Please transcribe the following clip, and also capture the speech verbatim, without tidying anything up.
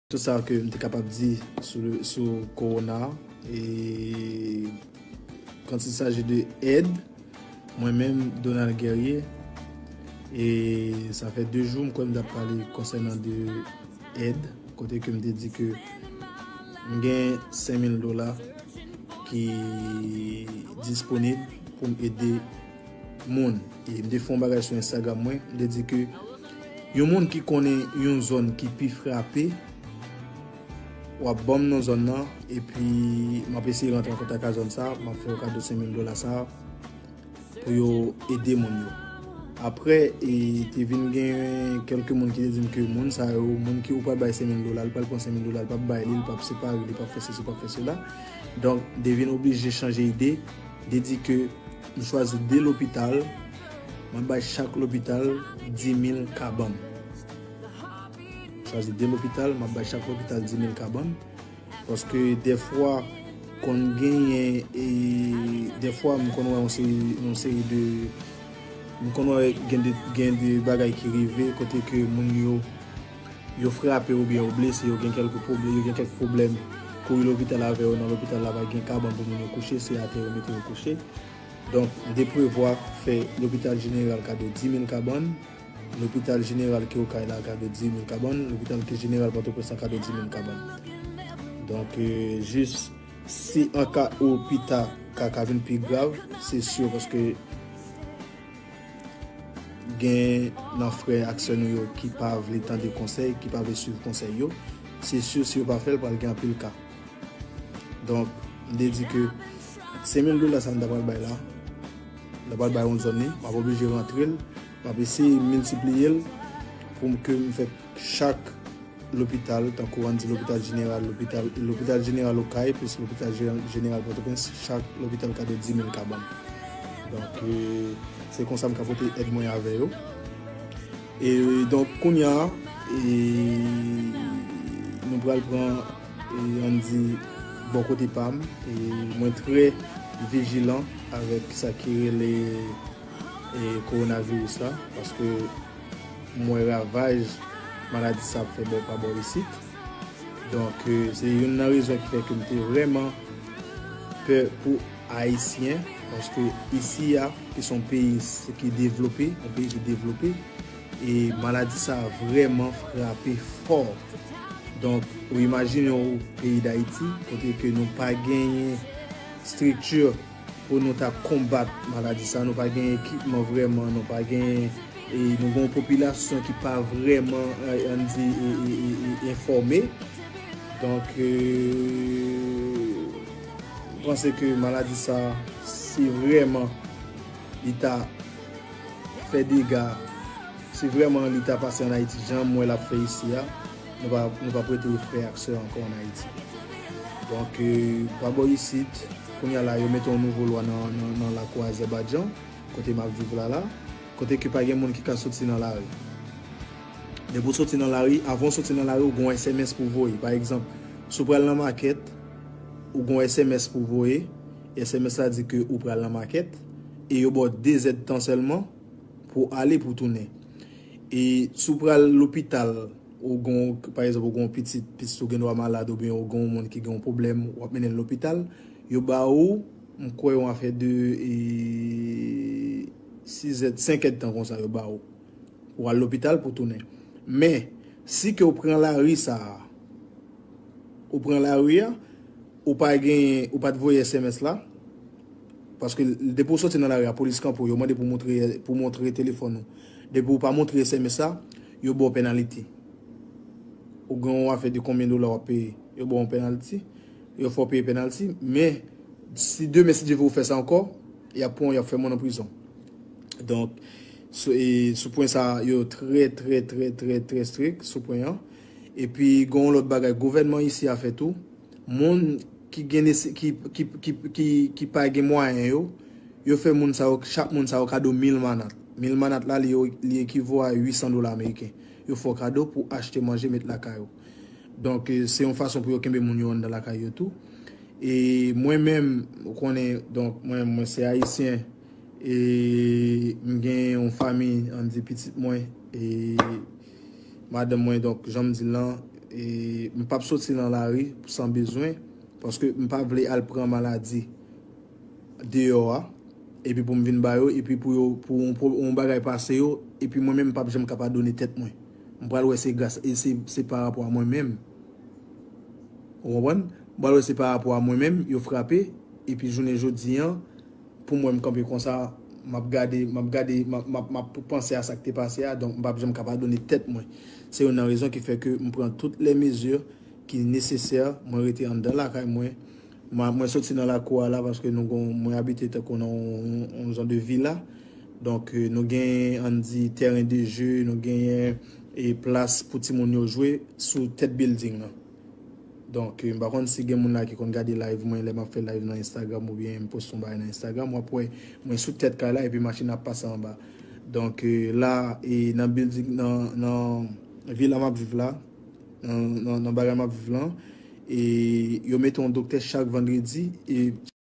Tout sa ke m te kapab di sou, sou kowona. E quand il s'agit de èd, mwen menm, Donald Guerrier, e sa fè de jou m kwè m t ap pale konsènan de èd, kote ke m te di ke m gen senk mil dola ki disponib pou m ede moun. E m te fè yon bagay sou Instagram mwen, m te di ke yon moun ki konnen yon zòn ki pi frape, w ap ban m non zòn nan, epi m ap eseye rantre an kontak ak zòn sa, m ap fè yo kado senk mil dola sa pou yo ede moun yo. Apre, e te vin gen kèlke moun ki te di m ke moun sa yo, moun ki ou pral bay senk mil dola, li pral pran senk mil dola, li p ap bay li, li p ap separe, li p ap fè sesi, li p ap fè sela. Donk, m te vin oblije chanje ide, m te di ke m chwazi de lopital, m ap bay chak lopital dis mil kabann. M chwazi de lopital, m ap bay chak lopital dis mil kabann. Paske dèfwa konn genyen, e dèfwa m konn wè yon seri, yon seri de, m konn wè gen de, gen de bagay ki rive kote ke moun yo, yo frape oubyen yo blese, yo gen kèlke pwoblèm, yo gen kèk pwoblèm, kouri lopital avè yo, nan lopital la pa gen kabann pou moun yo kouche, se atè yo mete yo kouche. Donk, m te prevwa fè lopital jeneral kado dis mil kabann, lopital jeneral ki Okay la kado dis mil kabann, lopital ki jeneral Pòtoprens la kado dis mil kabann. Donk, e, jis si an ka ou pita ka, ka vin pi grav, se si paske gen nan frè ak sè nou yo ki pa vle tande konsèy, ki pa vle swiv konsèy yo, se si, si yo pa fè l, pral gen anpil ka. Donk, m te di ke senk mil dola sa m ta pral bay la, m ta pral bay yon zòn li, m ap oblije rantre l, m ap eseye miltipliye l pou m, ke m fè chak lopital, tankou ann di lopital jeneral, lopital, lopital jeneral Okay, plis lopital je-, jeneral Pòtoprens, chak lopital kado dis mil kabann. Donk, e, se konsa m ka pote èd mwen avè yo. E donk, kounye a, e, nou pral pran, e, ann di, bò kote pa m. E mwen trè vijilan avèk sa ki rele, e, kowonaviris la, paske m wè ravaj maladi sa ap fè bò pa bò isit. Donk, e, se youn nan rezon ki fè ke m te vrèman pè pou Ayisyen, paske isi a, ki se yon peyi s-, ki devlope, yon peyi ki devlope, e maladi sa a vrèman frape fò. Donk, ou imajine w peyi Dayiti, kote ke nou pa genyen estrikti pou nou ta konbat maladi sa, nou pa genyen ekipman vrèman, nou pa genyen, e nou gen yon popilasyon ki pa vrèman, e, ann di, e, e, e, e, enfòme. Donk, e, m panse ke maladi sa, si vrèman li ta fè dega, si vrèman li ta pase ann Ayiti, jan m wè l ap fè isi a, nou pa, nou p ap rete frè ak sè ankò ann Ayiti. Donk, e, pa bò isit, kounye a la, yo mete yon nouvo lwa nan, nan, nan lakou Azèbaydjan, kote m ap viv la la, kote ke pa gen moun ki ka soti nan lari. Depi w soti nan lari, avan w soti nan lari, ou gen yon S M S pou voye. Pa egzanp, si w pral nan makèt, ou gen yon S M S pou voye. S M S la di ke ou pral nan makèt, e yo ba w de zèdtan sèlman pou w ale, pou w tounen. E si w pral lopital, ou gen, pa egzanp, ou gen yon pitit, pitit ou gen dwa malad, oubyen ou gen yon moun ki gen yon pwoblèm, w ap mennen l lopital, yo ba ou, m kwè, yon afè de, e, sis èd, senk èdtan konsa, yo ba ou. Ou al lopital pou tounen. Men, si ke w pran lari sa a, ou pran lari a, ou pa genyen, ou pa t voye S M S la, paske depi w soti nan lari a, polis kanpe w, yo mande pou montre, pou montre telefòn ou. Depi w pa montre S M S la, yo ba w penaliti. Ou gen yon afè de konbyen dola w ap peye, yo ba w yon penaliti, yo fè w peye penaliti, men si demen, si Dye vle, ou fè sa ankò, y ap pran w, y ap fèmen w nan prizon. Donk, sou, e, sou pwen sa, yo trè, trè, trè, trè, trè strik sou pwen an. Epi, gen yon lòt bagay, gouvènman isi a fè tou, moun ki gen nese-, ki, ki, ki, ki, ki pa gen mwayen yo, yo fè moun sa yo, chak moun sa yo kado mil manat. Mil manat la, li, li ekivo a uit san dola ameriken. Yo fè w kado pou achte manje, met lakay ou. Donk, e, se yon fason pou yo kenbe moun yo anndan lakay yo tou. E mwen menm, ou konnen, donk, mwen, mwen se ayisyen. E m gen yon fanmi, ann di pitit mwen, e madanm mwen, donk, jan m di l lan, E m p ap soti nan lari san bezwen, paske m pa vle al pran maladi deyò a, epi pou m vin ba yo, epi pou yo, pou yon, pou yon bagay pase yo, epi mwen menm m p ap janm ka padone tèt mwen. M pral wè se gras, e se, se pa rapò a mwen menm. Ou konprann? M pral wè se pa rapò a mwen menm, yo frape, epi jounen jodi an, pou mwen m kanpe konsa, m ap gade, m ap gade, m ap, m ap, m ap panse a sa k te pase a, donk m p ap janm ka padone tèt mwen. Se youn nan rezon ki fè ke m pran tout lè mezi ki nesesè, mwen rete anndan lakay mwen. Mwen, mwen soti nan lakou a la paske nou gon, mwen abite tankou nan yon, yon jan de vila. Donk, euh, nou gen, ann di, tèren de je, nou genyen e plas pou timoun yo jwe sou tèt bilding nan. Donk, euh, m pa konn si gen moun la ki konn gade live mwen lè m ap fè live nan Instagram oubyen m poste yon bagay nan Instagram, w ap wè mwen sou tèt kay la epi machin ap pase anba. Donk, euh, la, e nan bilding, nan, nan vila m ap viv la, nan, nan, nan bagay m ap viv lan, e yo mete yon doktè chak vandredi, e